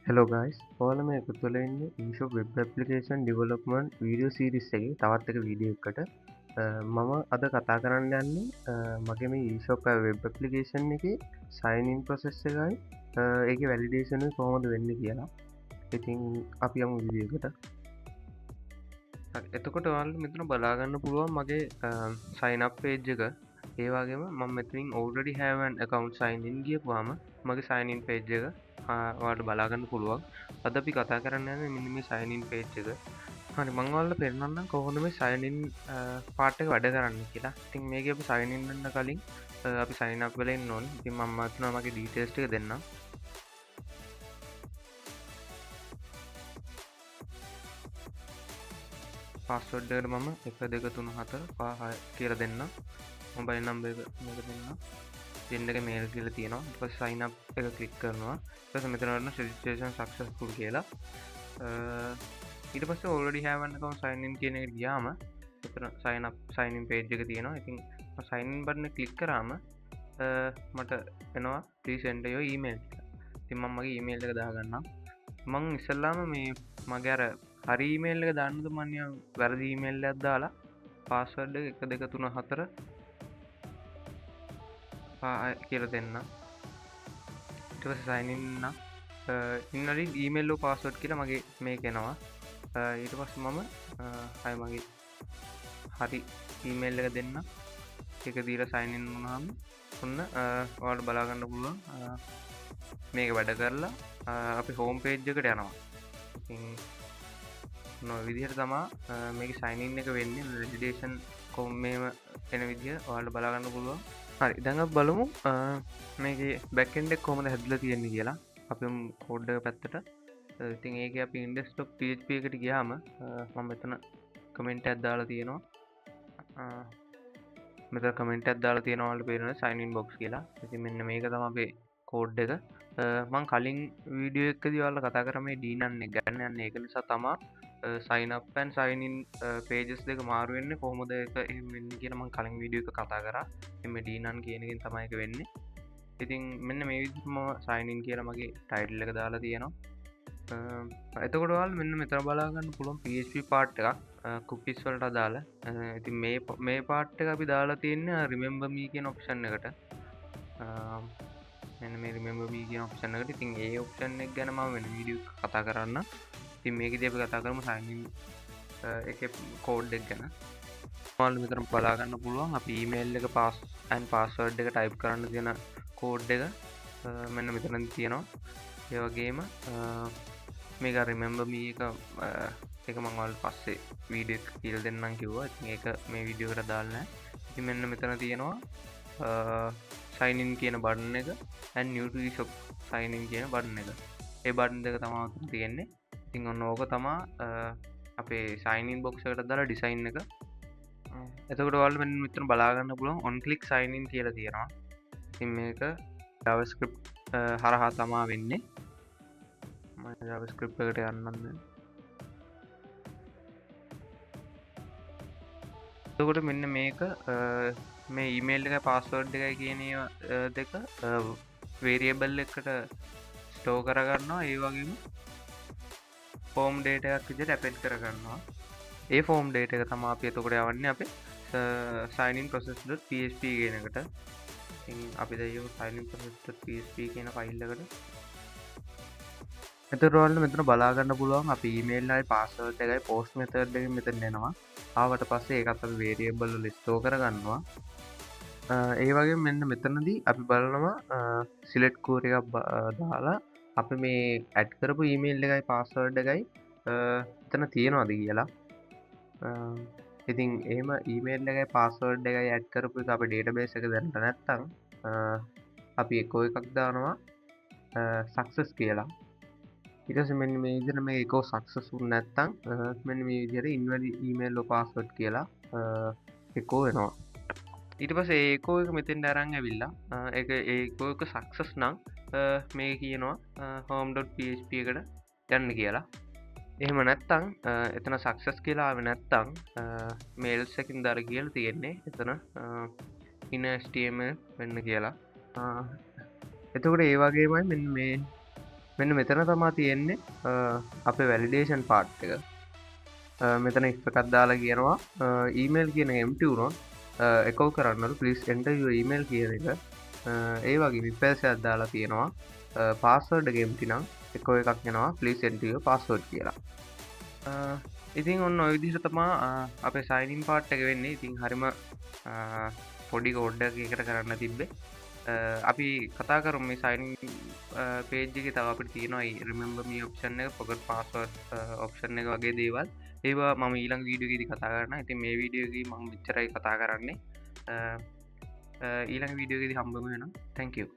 Hello guys, ඔයාලා මේ එකතු වෙලා ඉන්නේ eShop web application development video series එකේ තවත් එක වීඩියෝ එකකට. මම අද කතා කරන්න යන්නේ මගේ මේ eShop web application එකේ sign in process එකයි ඒකේ validation එක කොහොමද වෙන්නේ කියලා. ඉතින් අපි යමු වීඩියෝ එකට. හරි, එතකොට ඔයාලට මෙතන බලා ගන්න පුළුවන් මගේ sign up page එක. ඒ වගේම මම මෙතනින් already have an account sign in ගියපුවාම මගේ sign in page එක ඔයාලට බලා ගන්න පුළුවන්. අද අපි කතා කරන්න යන්නේ මෙන්න මේ sign in page එක. හරි, මම ඔයාලට පෙන්නන්නම් කොහොමද මේ sign in part එක වැඩ කරන්නේ කියලා. ඉතින් මේකේ අපි sign in වෙන්න කලින් අපි sign up වෙලා ඉන්න ඕනේ. ඉතින් මම මෙතන මගේ details ටික දෙන්නම්. password එකට මම 1 2 3 4 5 6 කියලා දෙන්නම්. මොබයිල් නම්බර් එක මේක දෙන්නම්. ජෙන්ඩර් එක මේල් කියලා තියෙනවා. ඊට පස්සේ sign up එක ක්ලික් කරනවා. ඊට පස්සේ මෙතන වරන registration successful කියලා. ඊට පස්සේ already have an account sign in කියන එකට ගියාම මෙතන sign up sign in page එක තියෙනවා. ඉතින් මම sign in button එක ක්ලික් කරාම මට එනවා please enter your email කියලා. ඉතින් මම මගේ email එක දාගන්නම්. මං ඉස්සෙල්ලාම මේ මගේ අර හරි email එක දාන්නද මං නිකන් වැරදි email එකක් දාලා password එක 1 2 3 4 5 කියලා දෙන්න. ඊට පස්සේ sign in නම් ඉන්නලින් email or password කියලා මගේ මේක එනවා. ඊට පස්සේ මම ආයෙ මගේ හරි email එක දෙන්න. ඒක දීලා sign in වුණාම ඔන්න ඔයාලට බලා ගන්න පුළුවන් මේක වැඩ කරලා අපි home page එකට යනවා. ඉතින් ඔන්න ඔය විදිහට තමා මේකේ sign in එක වෙන්නේ. validation කොහොම මේව එන විදිහ ඔයාලට බලා ගන්න පුළුවන්. හරි, දැන් අපි බලමු මේකේ back end එක කොහොමද හැදලා තියෙන්නේ කියලා. අපි කෝඩ් එක පැත්තට. ඉතින් ඒකේ අපි index.php එකට ගියාම මම මෙතන කමෙන්ට් එකක් දාලා තියෙනවා. මෙතන කමෙන්ට් එකක් දාලා තියෙනවා ඔයාලට පේනවා sign in box කියලා. ඉතින් මෙන්න මේක තමයි අපේ කෝඩ් එක. මං කලින් වීඩියෝ එකකදී ඔයාලට කතා කරා මේ dnun එක ගැන. යන්න ඒක නිසා තමා sign up and sign in pages දෙක මාරු වෙන්නේ කොහොමද ඒක එහෙම වෙන්නේ කියලා මං කලින් වීඩියෝ එක කතා කරා. ඉතින් මේ dnun කියන එකෙන් තමයි ඒක වෙන්නේ. ඉතින් මෙන්න මේ විදිහට මම sign in කියලා මගේ ටයිටල් එක දාලා තියෙනවා. එතකොට ඔයාලා මෙන්න මෙතන බලා ගන්න පුළුවන් PHP part එකක් cookies වලට අදාළ. ඉතින් මේ part එක අපි දාලා තියෙන්නේ remember me කියන option එකට. මෙන්න මේ remember me කියන option එකට. ඉතින් ඒ option එක ගැන මම වෙන වීඩියෝ එකක කතා කරන්න. ඉතින් මේකෙදී අපි කතා කරමු sign in එකේ කෝඩ් එක ගැන. ඔයාලට මෙතන බලා ගන්න පුළුවන් අපි email එක pass and password එක type කරන්න තියෙන කෝඩ් එක මෙන්න මෙතනදී තියෙනවා. ඒ වගේම මේක remember me එක මම ඔයාලට පස්සේ වීඩියෝ එක කියලා දෙන්නම් කිව්වා. ඉතින් ඒක මේ වීඩියෝ එකට දාලා නැහැ. ඉතින් මෙන්න මෙතන තියෙනවා sign in කියන බටන් එක and new to eShop sign in කියන බටන් එක. ඒ බටන් දෙක තමයි උතන තියෙන්නේ. ඉතින් ඔන්න ඕක තමා අපේ sign in box එකට දාලා ඩිසයින් එක. එතකොට ඔයාලට මෙන්න මෙතන බලා ගන්න පුළුවන් on click sign in කියලා තියෙනවා. ඉතින් මේක JavaScript හරහා තමා වෙන්නේ. මම JavaScript එකට යන්නම් දැන්. එතකොට මෙන්න මේක මේ email එකයි password එකයි කියන ඒවා දෙක variable එකට store කරගන්නවා. ඒ වගේම form data එකක් විදිහට append කරගන්නවා. ඒ form data එක තමයි අපි එතකොට යවන්නේ අපේ sign in process.php කියන එකට. ඉතින් අපි දැන් යමු sign in process.php කියන ෆයිල් එකට. එතකොට ඔයාලට මෙතන බලා ගන්න පුළුවන් අපි email එකයි password එකයි post method එකෙන් මෙතන එනවා. ආවට පස්සේ ඒකත් අපි variable වල store කරගන්නවා. ඒ වගේම මෙන්න මෙතනදී අපි බලනවා select query එකක් දාලා අපි මේ ඇඩ් කරපු email එකයි password එකයි එතන තියෙනවද කියලා. ඉතින් එහෙම email එකයි password එකයි ඇඩ් කරපු එක අපේ database එක දැනට නැත්තම් අපි echo එකක් දානවා success කියලා. ඊට පස්සේ මෙන්න මේ විදිහට මේ echo success වුණ නැත්තම් මෙන්න මේ විදිහට invalid email or password කියලා echo වෙනවා. ඊට පස්සේ ඒ echo එක මෙතෙන්ට අරන් ඇවිල්ලා ඒක ඒ echo එක success නම් මේ කියනවා home.php එකට යන්න කියලා. එහෙම නැත්තම් එතන success කියලා ආවේ නැත්තම් mails එකකින් දාලා කියලා තියෙන්නේ එතන inner HTML වෙන්න කියලා. එතකොට ඒ වගේමයි මෙන්න මේ මෙන්න මෙතන තමා තියෙන්නේ අපේ වැලිඩේෂන් පාර්ට් එක. මෙතන if එකක් දාලා කියනවා ඊමේල් කියන එක empty වුණොත් එකෝ කරන්නලු please enter your email කියන එක. ඒ වගේම if else එකක් දාලා තියෙනවා පාස්වර්ඩ් එක empty නම් එකෝ එකක් එනවා please enter your password කියලා. ඉතින් ඔන්න ඔය විදිහට තමා අපේ sign in part එක වෙන්නේ. ඉතින් හරිම පොඩි කෝඩ් එකක් එකට කරන්න තිබ්බේ. අපි කතා කරමු මේ sign in page එකේ තව අපිට තියෙනවා remember me option එක, forgot password option එක වගේ දේවල්. ඒවා මම ඊළඟ වීඩියෝ එකේදී කතා කරනවා. ඉතින් මේ වීඩියෝ එකේ මම මෙච්චරයි කතා කරන්නේ. ඊළඟ වීඩියෝ එකේදී හම්බෙමු වෙනවා. Thank you.